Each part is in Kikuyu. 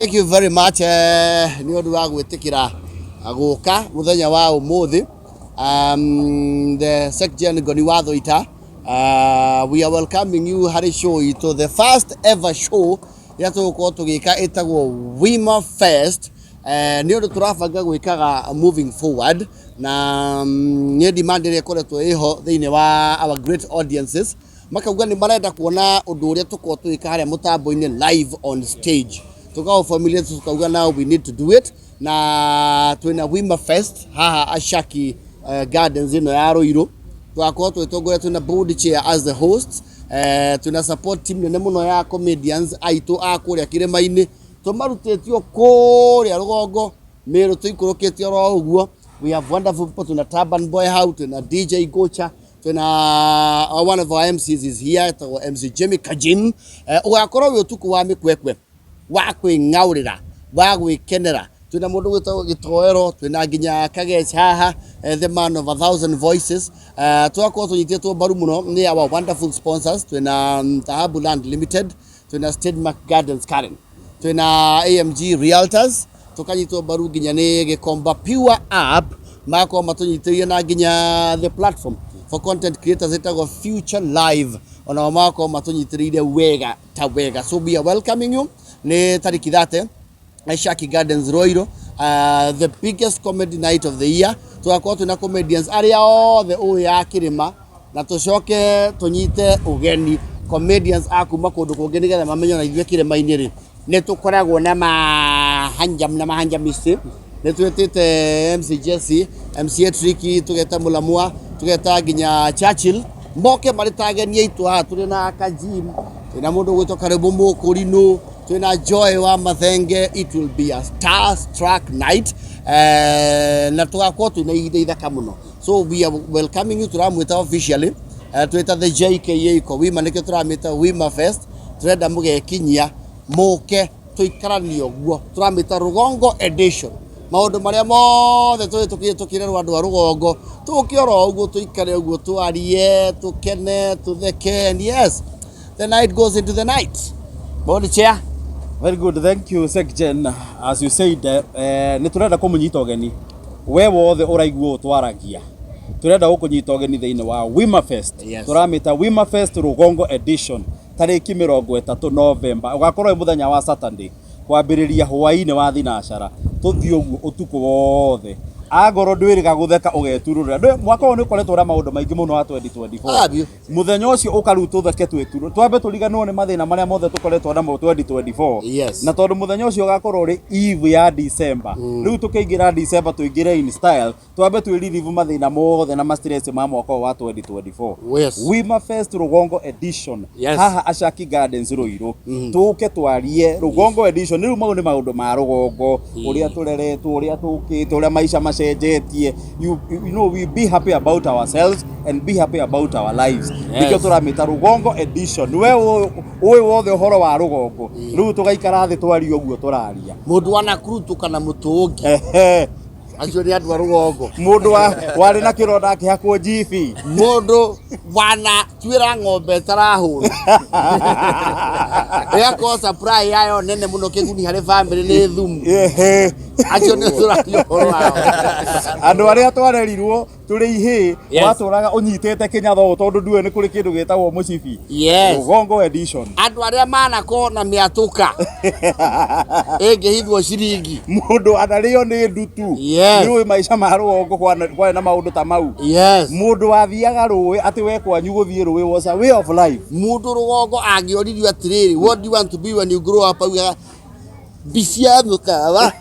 Thank you very much nĩ ũndũ wa gwĩtĩkĩra gũka mũthenya wa ũmũthĩ. The Secgen Ngoni wa Thũita, we are welcoming you harĩ show itũ, the first ever show ĩrĩa tũgũkorwo tũgĩka ĩtagwo Wima Fest. Nĩ ũndũ tũrabanga gwĩkaga moving forward na nĩ demand ĩrĩa ĩkoretwo ĩho thĩinĩ wa our great audiences, makauga nĩ marenda kuona ũndũ ũrĩa tũkorwo tũgĩka harĩa mũtambo-inĩ live on stage. Tũkaũ formulate, tukauga now we need to do it, na twĩna Wima Fest haha Ashaki Gardens ĩno ya Ruiru. Tũgakorwo twĩtongoria, twĩna board chair as the host, twĩna support team nene mũno ya comedians aitũ a kũrĩa kĩrĩma-inĩ, tũmarutĩtio kũrĩa rũgongo Meru, tũikũrũkĩte oro ũguo. We have wonderful people. Twĩna Taban Boy hau, twĩna DJ Gocha, twĩna one of our MCs is here, etagwo MC Jimmy Kajim. Ũgakorwo wĩ ũtukũ wa mĩkwekwe, wa kwĩng'aũrĩra, wa gwĩkenera. Twĩna mũndũ gwĩtagwo Gĩtoero, twĩna nginya Kagec haha, the man of a thousand voices. Tũgakorwo tũnyitĩtwo mbaru mũno nĩ our wonderful sponsors. Twĩna Tahabu Land Limited, twĩna Statemark Gardens Karen, twĩna AMG Realtors, tũkanyitwo mbaru nginya nĩ Gĩkomba Pure App, magakorwo matũnyitĩrĩire, na nginya the platform for content creators ĩtagwo Future Live, onao magakorwo matũnyitĩrĩire wega ta wega. So we are welcoming you. Nĩ tarĩki 30, Shaki Gardens Ruiru, the biggest comedy night of the year. Tũgakorwo twĩna comedians arĩa othe ũĩ ya kĩrĩma, na tũcoke tũnyite ũgeni comedians a kuma kũndũ kũngĩ, nĩgetha mamenye ona ithuĩ kĩrĩma-inĩ rĩ, nĩ tũkoragwo na mahanjam na mahanjamisi. Nĩ twĩtĩte MC Jesse, MC Tricky, tũgeta Mũlamwa, tũgeta nginya Churchill moke marĩ ta ageni aitũ haha. Tũrĩ na Kajim, twĩna mũndũ ũgwĩtwo Karibu Mũkũrinũ, twĩna Joy wa Mathenge. It will be a star struck night, na tũgakorwo twĩna ihinda ithaka mũno. So we are welcoming you. Tũramwĩta officially, twĩta the JKA ko Wima, nĩkĩo tũramĩta Wima Fest. Tũrenda mũgekinyia mũke tũikaranie ũguo. Tũramĩta Rũgongo edition, maũndũ marĩa mothe tũhĩtũkire tũkĩrerwo andũ a rũgongo, tũke oro ũguo, tũikare ũguo, twarie, tũkene, tũtheke. And yes, the night goes into the night. Board chair. Very good, thank you, Secgen. As you said, nĩ tũrenda kũmũnyita ũgeni we wothe ũraigua ũũ twaragia. Tũrenda gũkũnyita ũgeni thĩinĩ wa Wima Fest. Tũramĩta Wima Fest Rũgongo edition, tarĩki 30 November. Ũgakorwo wĩ mũthenya wa Saturday, kwambĩrĩria hwaĩ-inĩ wa thinacara, tũthiĩ ũguo ũtukũ wothe. Angorwo ndwĩrĩga gũtheka ũgeturũrĩra. Mwaka ũyũ nĩ ũkoretwo na maũndũ maingĩ mũno wa 2024. Ah, biũ. Mũthenya ũcio ũka rĩu tũtheke twĩturu, twambe tũriganĩrwo nĩ mathĩna marĩa mothe tũkoretwo namo 2024. Na tondũ mũthenya ũcio ũgakorwo ũrĩ eve ya December, rĩu tũkĩingĩra December tũingĩre in style, twambe twĩririvu mathĩna mothe na ma stress ma mwaka ũyũ wa 2024. Wima Fest Rũgongo edition, haha Ashaki Gardens Ruiru, tũke twarie Rũgongo edition. Rĩu mau nĩ maũndũ ma rũgongo, ũrĩa tũreretwo, ũrĩa tũkĩte, ũrĩa maica macenjetie. You know we be happy about ourselves and be happy about our lives. Nĩkĩo tũramĩta Rũgongo edition. We ũĩ wothe ũhoro wa rũgongo, rĩu tũgaikara thĩ twarie ũguo tũraria. Mũndũ wanakurutuka na mũtũngi. Acio nĩ andũ a rũgongo. Mũndũ warĩ na kĩronda akĩhakwo njibi. Mũndũ wanatuĩra ng'ombe ĩtarahũra, ĩgakorwo supply yayo nene mũno, kĩguni harĩ family nĩ thumu. Acio nĩ tũraria ũhoro wao. Andũ arĩa twarerirwo tũrĩ ihĩĩ, watũraga ũnyitĩte kĩnyatha ũũ tondũ ndũĩ nĩ kũrĩ kĩndũ gĩtagwo mũcibi. Rũgongo edition. Andũ arĩa manakorwo na mĩatũka ĩngĩhithwo ciringi. Mũndũ anarĩo nĩ ndutu. Nĩ ũĩ maica ma rũgongo kwarĩ na maũndũ ta mau. Mũndũ wathiaga rũĩ, atĩ we kwanyu gũthiĩ rũĩ was a way of life. Mũndũ rũgongo angĩoririo atĩrĩrĩ, "What do you want to be when you grow up?" augaga mbicia mũkawa.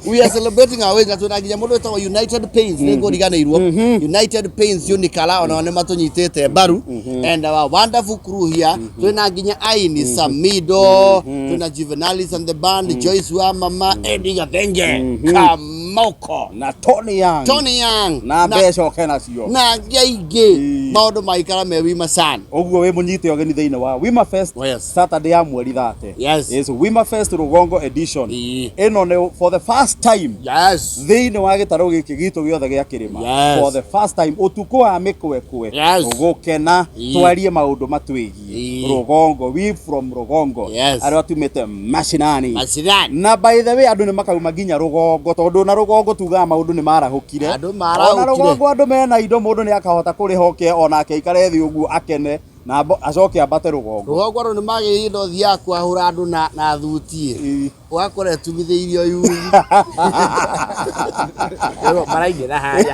We are celebrating our ways, na twĩna nginya mũndũ wĩtagwo United Paints, nĩ ngũriganĩirwo, United Paints Unicolour, onao nĩ matũnyitĩte mbaru, and our wonderful crew here. Twĩna nginya Aini Samido, twĩna Juvenalis and the band, Joyce wa Mama, Eddie Gathenge Kamau. Moko Na Tony Young. Tony Young na mbeca oke nacio. Na angĩ aingĩ. Maũndũ maikara me Wima sana. Ũguo wĩ mũnyite ũgeni thĩinĩ wa Wima Fest. Oh, yes. Saturday ya mweri 30. Yes. Yes, Wima Fest Rũgongo edition. Ĩno nĩ for the first time thĩinĩ wa gĩtarũ gĩkĩ gitũ gĩothe gĩa kĩrĩma. For the first time ũtukũ wa mĩkwekwe. Gũkena twarie maũndũ matwĩgiĩ. Rũgongo, we from Rũgongo. Arĩa tumĩte mashinani. Mashinani. Na by the way andũ nĩ makauma nginya rũgongo tondũ na rũgongo tugaga maũndũ nĩ marahũkire. Andũ marahũkire. Ona rũgongo andũ mena indo mũndũ nĩ akahota kũrĩha oke onake aikare thĩ ũguo akene na acoke ambate rũgongo. Rũgongo andũ nĩ magĩrĩire indo ũthiaga kwahũra andũ na thuti. Ũgakora ĩtumithĩirio yuthi. Maraingĩra harĩa.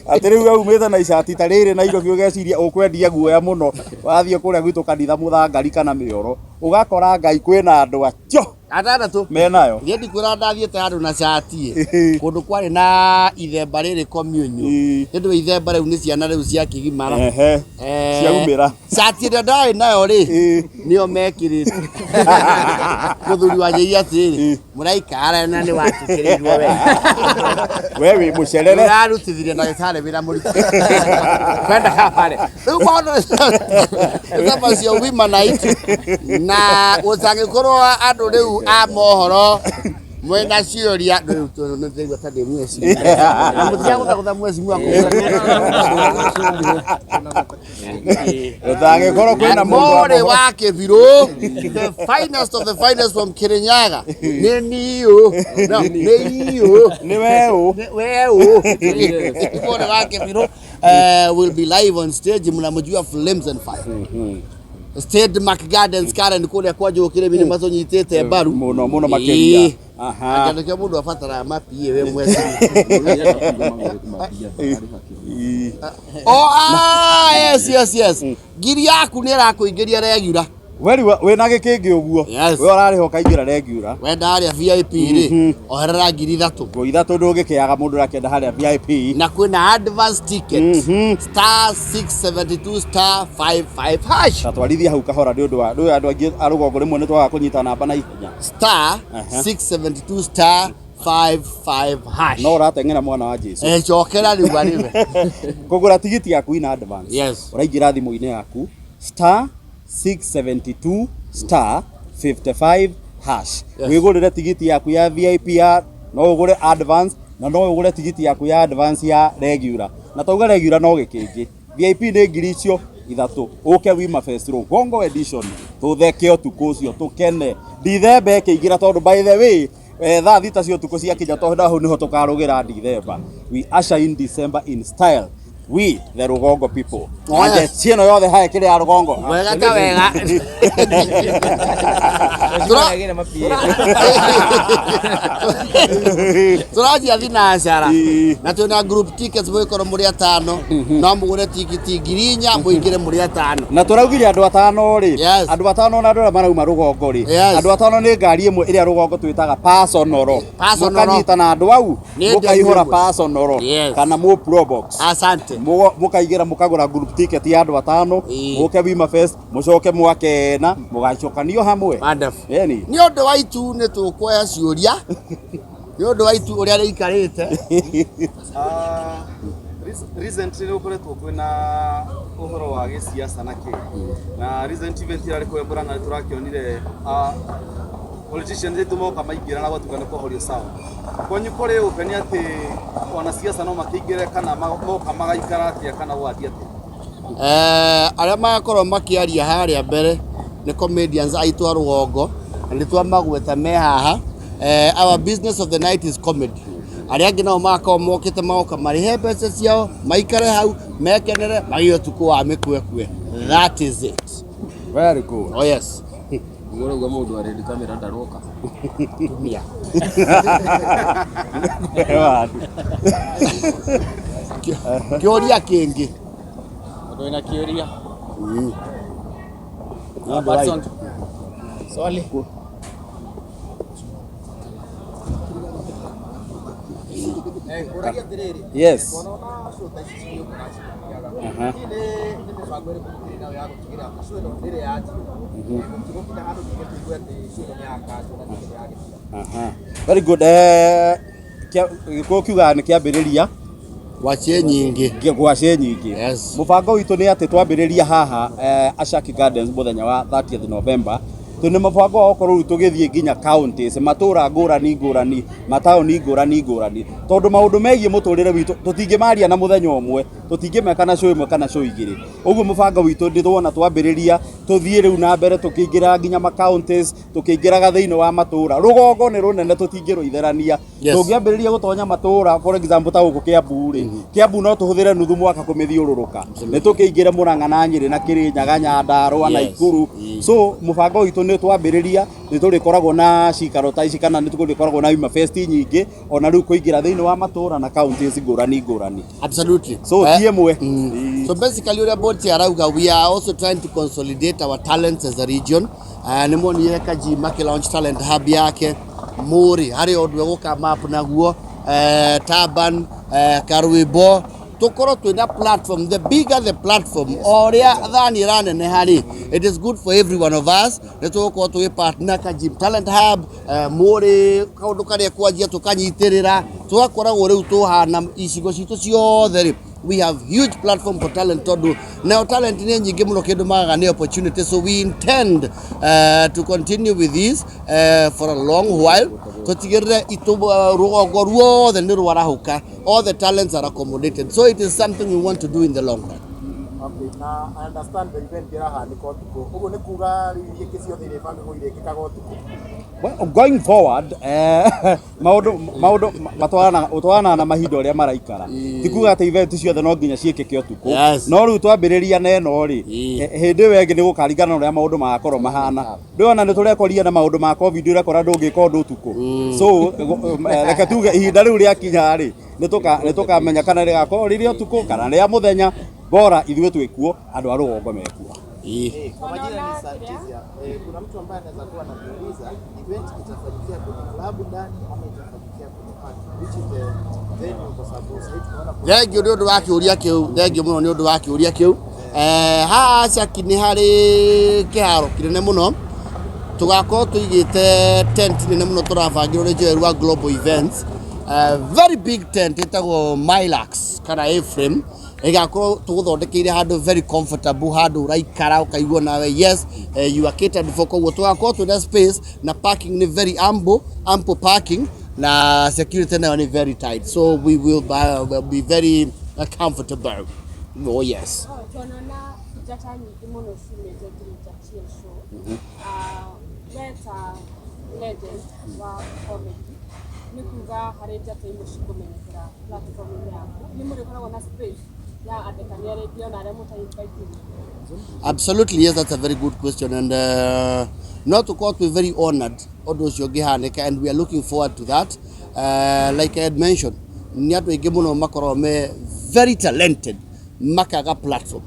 Atĩ rĩu aumĩte na icati ta rĩrĩ Nairobi ũgeciria ũkwendia guoya mũno. Wathiĩ kũrĩa gwitũ kanitha mũthangari kana mĩoro ũgakora Ngai kwĩna andũ acio atandatũ menayo. Niĩ ndikwĩra ndathiĩte handũ na cati kũndũ kwarĩ na ithemba rĩrĩ komiunyu. Nĩ ũndũ ithemba rĩu nĩ ciana rĩu cia kĩgimara. Ciaumĩra. Cati ĩrĩa ndarĩ nayo rĩ nĩyo mekĩrĩte. Mũthuri wanjĩire atĩrĩrĩ, mũraikara na nĩ watukĩrĩirwo we. We wĩ mũcerere. Ũrarutithirie ndagĩtarĩ wĩra mũritũ. Kwenda habarĩ. Rĩu maũndũ nĩ macio Wima Night na gũtangĩkorwo andũ rĩu a mohoro mwena ciũria rĩu nĩ ndĩraigua ta ndĩ mweci. Na mũtiragũthagũtha mweci mwakũgũra. Gũtangĩkorwo kwĩna mũndũ wa Mũrĩ mohoro. wa Kĩbirũ, the finest of the finest from Kirinyaga. Nĩ niũ. No, nĩ iũ. Nĩ weũ. Nĩ weũ. Mũrĩ wa Kĩbirũ, will be live on stage mnamjua Flames and Fire. State Mark Gardens Karen kũrĩa kwa Njũkĩrĩ nĩ matũnyitĩte mbaru. Mũno mũno makĩria. Aha. Kĩndũ kĩa mũndũ abataraga mapie we mweci. Oh, yes, yes, yes. Ngiri yaku nĩ ĩrakũingĩria regular. We rĩu wĩna gĩkĩngĩ ũguo. We ũrarĩha ũkaingĩra regular. Wenda harĩa VIP rĩ, oherera ngiri ithatũ. Ngiri ithatũ ndũngĩkĩaga mũndũ ũrakĩenda harĩa VIP. Na kwĩna advance ticket. Star 672 star 55 hash. Ta twarithia hau kahora nĩ ũndũ wa ndũĩ andũ aingĩ a rũgongo rĩmwe nĩ twagaga kũnyita namba na ihenya. Star 672 star 55 hash. No ũrateng'era mwana wa Jesu. Cokera rĩu arĩwe. Kũgũra tigiti yaku in advance. Yes. Ũraingĩra thimũ-inĩ yaku star 672 star 55 hash. Wĩgũrĩre tigiti yaku ya VIP ya no ũgũre advance na no ũgũre tigiti yaku ya advance ya regular. Na tauga regular no gĩkĩngĩ. VIP nĩ ngiri icio ithatũ. Ũke Wima Fest Rũgongo edition. Tũtheke ũtukũ ũcio tũkene. Dithemba ĩkĩingĩra tondũ by the way thaa thita cia ũtukũ ciakinya tondũ hau nĩho tũkarũgĩra Dithemba. We usher in December in style. We the Rũgongo people. Oh, Na yes. njeci ĩno yothe hae kĩrĩa ya Rũgongo. Wega ta wega. Tũrathiĩ thinacara na twĩna group tickets mũgĩkorwo mũrĩ atano no mũgũre tikiti ngiri inya mũingĩre mũrĩ atano. Na tũraugire andũ atano rĩ, andũ atano na andũ arĩa marauma rũgongo rĩ, andũ atano nĩ ngari ĩmwe ĩrĩa rũgongo twĩtaga personal. Personal. Mũkanyita na andũ au Nĩ mũkaihũra ndemwe. personal kana mũ probox. Asante. Mũkaigĩra mũkagũra group ticket ya andũ atano mũke Wima Fest mũcoke mwakena mũgacokanio hamwe. Wonderful. Ĩni. Nĩ ũndũ wa itu nĩ tũkuoya ciũria nĩ ũndũ wa itu ũrĩa rĩikarĩte. Recently nĩ gũkoretwo kwĩna ũhoro wa gĩsiasa na kĩ na recent event ĩrarĩ kũrĩa Murang'a nĩ tũrakĩonire politicians aitũ moka maingĩra na gwatuĩka nĩ kũhorio sawa. Kwanyu kũrĩ open atĩ wanasiasa no makĩingĩre kana moka magaikara atĩa kana gwathiĩ atĩa? Arĩa magakorwo makĩaria harĩa mbere nĩ comedians aitũ a rũgongo na nĩ twamagweta me haha. Our business of the night is comedy. Arĩa angĩ nao magakorwo mokĩte magoka marĩhe mbeca ciao maikare hau mekenere magĩe ũtukũ wa mĩkwekwe. That is it. Very good. Oh yes. Ũguo mũndũ arĩ kamera ndaroka. Tumia. Kĩũria kĩngĩ. Mũndũ wĩna kĩũria. Nĩ Patson. Swali. Ngũragia atĩrĩrĩ, Yes. twanona show ta ici cigĩũka na cigĩthiaga. Aha. Hihi nĩ mĩbango ĩrĩkũ mũkĩrĩ nayo ya gũtigĩrĩra atĩ show ĩno rĩrĩa yanjio, gũtigũkinya handũ ningĩ tũigue atĩ show ĩno nĩ yakanjwo na ningĩ nĩ yagĩthira? Aha. Very good. Gĩkũyũ kiugaga nĩ kĩambĩrĩria Gwacĩ nyingĩ. Gwacĩ nyingĩ. Yes. Mũbango witũ nĩ atĩ twambĩrĩria haha Ashaki Gardens mũthenya wa 30th November, tũ nĩ mũbango wa gũkorwo rĩu tũgĩthiĩ nginya counties, matũra ngũrani ngũrani, mataũni ngũrani ngũrani, tondũ maũndũ megiĩ mũtũrĩre witũ tũtingĩmaria na mũthenya ũmwe, tũtingĩmeka na show ĩmwe kana show igĩrĩ. Ũguo mũbango witũ ndĩrona twambĩrĩria tũthiĩ rĩu na mbere tũkĩingĩraga nginya ma counties, tũkĩingĩraga thĩinĩ wa matũra. Rũgongo nĩ rũnene tũtingĩrũitherania. Yes. Tũngĩambĩrĩria gũtonya matũra, for example ta gũkũ Kiambu rĩ, Kiambu no tũhũthĩre nuthu mwaka kũmĩthiũrũrũka. Nĩ tũkĩingĩre Murang'a na Nyĩrĩ na Kĩrĩnyaga, Nyandarũa, Naikuru. So mũbango witũ nĩ twambĩrĩria nĩ tũrĩkoragwo na cikaro ta ici kana nĩ tũrĩkoragwo na Wima Fest nyingĩ ona rĩu kũingĩra thĩinĩ wa matũra na counties ngũrani ngũrani. Absolutely. So ti ĩmwe. So basically ũrĩa Boti arauga, we are also trying to consolidate our talents as a region. Nĩ muonire Kaji makĩ launch talent hub yake Mũrĩ harĩ ũndũ egũka map naguo, Taban, Karwĩmbo, tũkorwo twĩna platform. The bigger the platform, o ũrĩa thani ĩraneneha rĩ, it is good for every one of us. Nĩ tũgũkorwo tũgĩ partner Kajim Talent Hub, Mũrĩ kaũndũ karĩa kwanjia tũkanyitĩrĩra, tũgakoragwo rĩu tũhana icigo citũ ciothe rĩ, we have huge platform for talent, tondũ nayo talent nĩ nyingĩ mũno, kĩndũ magaga nĩ opportunity. So we intend to continue with this for a long while, tũtigĩrĩre itũ rũgongo ruothe nĩ rwarahũka, all the talents are accommodated. So it is something we want to do in the long run. Okay, na I understand the event ĩrahanĩka ũtukũ. Ũguo nĩ kuga rĩu iria ingĩ ciothe irĩbangagwo irĩkĩkaga ũtukũ? Well, going forward, maũndũ matwaranaga ũtwaranaga na mahinda ũrĩa maraikara. Ti kuga atĩ event ciothe no nginya ciĩkĩke ũtukũ. Yes. No rĩu twambĩrĩria na ĩno rĩ, hĩndĩ ĩyo ĩngĩ nĩ gũkaringana na ũrĩa maũndũ magakorwo mahana. Ndĩrona nĩ tũrekoria na maũndũ ma COVID, ũrekora ndũngĩka ũndũ ũtukũ. So reke tuge ihinda rĩu rĩakinya rĩ, nĩ tũkamenya kana rĩgakorwo rĩrĩ ũtukũ kana rĩa mũthenya, bora ithuĩ twĩkuo, andũ a rũgongo mekuo. Kwa majina ni Santizia. Kuna mtu ambaye anaweza kuwa anajiuliza event itafanyikia kwenye klabu ndani ama itafanyikia kwenye park, which is the venue, kwa sababu sasa hivi tunaona kuna Thengio nĩ ũndũ wa kĩũria kĩu, thengio mũno nĩ ũndũ wa kĩũria kĩu. Haha Caki nĩ harĩ kĩharo kĩnene mũno, tũgakorwo tũigĩte tent nene mũno tũrabangĩrwo nĩ Joel wa Global Events. Very big tent ĩtagwo Milax kana A-frame, ĩgakorwo tũgũthondekeire handũ very comfortable, handũ ũraikara ũkaigua nawe yes, you are catered for. Koguo tũgakorwo twĩna space na parking nĩ very ample parking, na security nayo nĩ very tight, so we will be very comfortable. Oh yes. Tuonana njata nyingĩ mũno ciumĩte nginya Chill Show. We ta legend wa comedy, nĩ kuga harĩ njata imwe cikũmenyekera platform-inĩ yaku, nĩ mũrĩkoragwo na space ya athekania rĩngĩ ona arĩa mũtainvaitĩte? Absolutely, yes, that's a very good question. And not to court, we're very honored ũndũ ũcio ũngĩhanĩka, and we are looking forward to that. Like I had mentioned, nĩ andũ aingĩ mũno makoragwo me very talented makaga platform.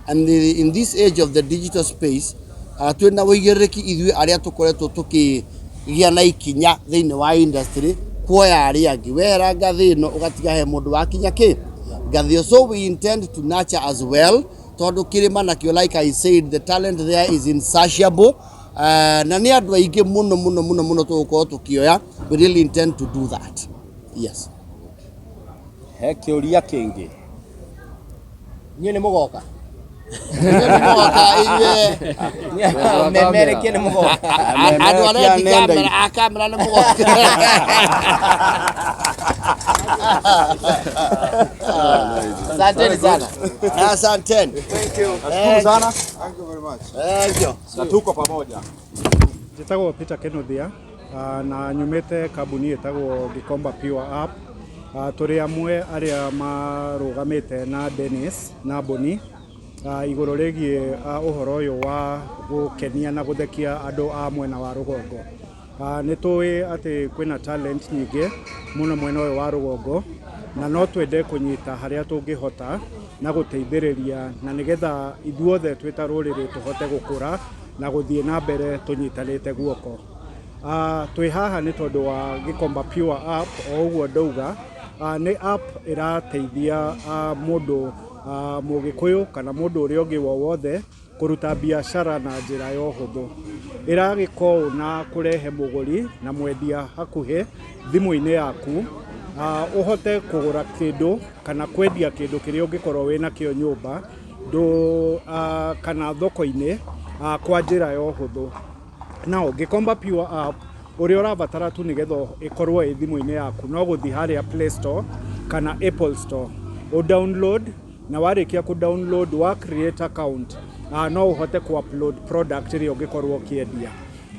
And in this age of the digital space, twĩna ũigĩrĩrĩki ithuĩ arĩa tũkoretwo tũkĩgĩa na ikinya thĩinĩ wa industry kuoya arĩa angĩ wehera ngathĩ ĩno ũgatiga he mũndũ wakinya kĩ ngathĩ ĩyo. So we intend to nurture as well, tondũ kĩrĩma nakĩo, like I said, the talent there is insatiable, na nĩ andũ aingĩ mũno mũno mũno mũno tũgũkorwo tũkĩoya. We really intend to do that, yes. He kĩũria kĩngĩ? Inyuĩ nĩ mũgoka? Inyuĩ nĩ mũgoka inyuĩ? Memerekie nĩ mũgoka. Andũ arĩa endi kamera a kamera nĩ mũgoka. Asanteni sana. Asanteni. Thank you. Nashukuru sana. Thank you very much. Thank you. Na tuko pamoja. Njĩtagwo Peter Kenothia, na nyumĩte kambuni ĩtagwo Gikomba Pure App. Tũrĩ amwe arĩa marũgamĩte na Dennis na Boni igũrũ rĩgiĩ ũhoro ũyũ wa gũkenia na gũthekia andũ a mwena wa rũgongo. Nĩ tũĩ atĩ kwĩna talent nyingĩ mũno mwena ũyũ wa rũgongo, na no twende kũnyita harĩa tũngĩhota na gũteithĩrĩria, na nĩgetha ithuothe twĩ ta rũrĩrĩ tũhote gũkũra na gũthiĩ na mbere tũnyitanĩte guoko. Twĩ haha nĩ tondũ wa Gikomba Pure App, o ũguo ndauga. Nĩ app ĩrateithia mũndũ Mũgĩkũyũ kana mũndũ ũrĩa ũngĩ o wothe kũruta biacara na njĩra ya ũhũthũ. Ĩragĩka ũũ na kũrehe mũgũri na mwendia hakuhĩ thimũ-inĩ yaku, ũhote kũgũra kĩndũ kana kwendia kĩndũ kĩrĩa ũngĩkorwo wĩnakĩo nyũmba kana thoko-inĩ kwa njĩra ya ũhũthũ. Now, Gikomba Pure app ũrĩa ũrabatara tu nĩgetha ĩkorwo ĩ thimũ-inĩ yaku no gũthiĩ harĩa Play Store kana Apple Store ũ download, na warĩkia kũ download wa create account, no ũhote kũ upload product ĩrĩa ũngĩkorwo ũkĩendia,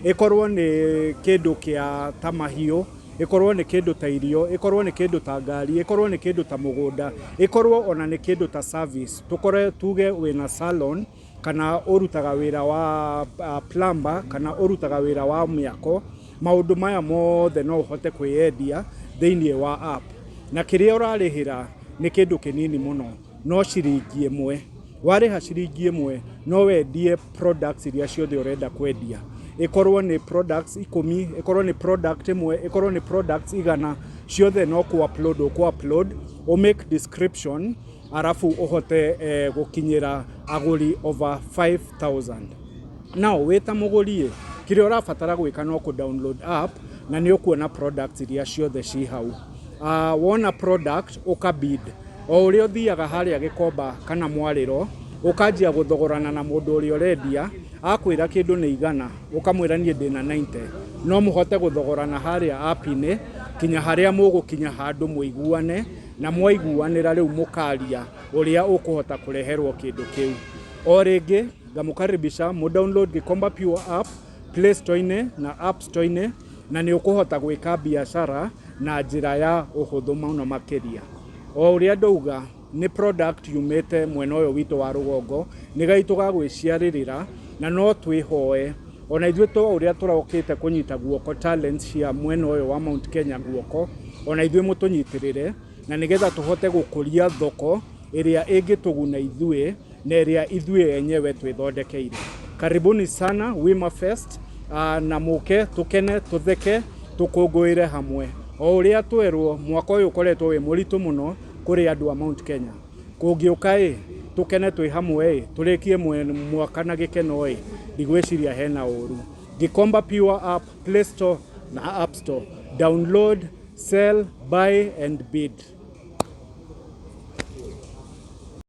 ĩkorwo nĩ kĩndũ kĩa ta mahiũ, ĩkorwo nĩ kĩndũ ta irio, ĩkorwo nĩ kĩndũ ta ngari, ĩkorwo nĩ kĩndũ ta mũgũnda, ĩkorwo ona nĩ kĩndũ ta service. Tũkore tuge wĩna salon kana ũrutaga wĩra wa plumber kana ũrutaga wĩra wa mĩako, maũndũ maya mothe no ũhote kwĩyendia thĩinĩ wa app. Na kĩrĩa ũrarĩhĩra nĩ kĩndũ kĩnini mũno, no ciringi 1. Warĩha ciringi 1 no wendie products iria ciothe ũrenda kwendia, ĩkorwo nĩ products 10, ĩkorwo nĩ product 1, ĩkorwo nĩ products 100, ciothe no kũ upload ũkũ upload, ũ make description, arabu ũhote gũkinyĩra agũri over 5000. Now wĩ ta mũgũri ĩ, kĩrĩa ũrabatara gwĩka no kũ download app na nĩ ũkuona products iria ciothe ci hau. Wona product ũka bid o ũrĩa ũthiaga harĩa Gĩkomba kana Mwarĩro, ũkanjia gũthogorana na mũndũ ũrĩa ũrendia. Akwĩra kĩndũ nĩ 100, ũkamwĩra niĩ ndĩna 90. No mũhote gũthogorana harĩa app-inĩ kinya harĩa mũgũkinya handũ mũiguane, na mwaiguanĩra rĩu mũkaria ũrĩa ũkũhota kũreherwo kĩndũ kĩu. O rĩngĩ ngamũkaribisha mũ download Gikomba Pure app Play Store-inĩ na App Store-inĩ, na nĩ ũkũhota gwĩka biacara na njĩra ya ũhũthũ mũno makĩria. O ũrĩa ndauga, nĩ product yumĩte mwena ũyũ witũ wa rũgongo, nĩ gaitũ ga gwĩciarĩrĩra, na no twĩhoe ona ithuĩ to ũrĩa tũrokĩte kũnyita guoko talents cia mwena ũyũ wa Mount Kenya guoko, ona ithuĩ mũtũnyitĩrĩre na nĩgetha tũhote gũkũria thoko ĩrĩa ĩngĩtũguna ithuĩ na ĩrĩa ithuĩ enyewe twĩthondekeire. Karibuni sana Wima Fest, na mũke tũkene, tũtheke, tũkũngũĩre hamwe. O ũrĩa twerwo, mwaka ũyũ ũkoretwo wĩ mũritũ mũno kũrĩ andũ a Mount Kenya. Kũngĩũka ĩ tũkene twĩ hamwe ĩ, tũrĩkie mwaka na gĩkeno ĩ, ndigwĩciria hena ũru. Gikomba Pure app, Play Store na App Store. Download, sell, buy and bid.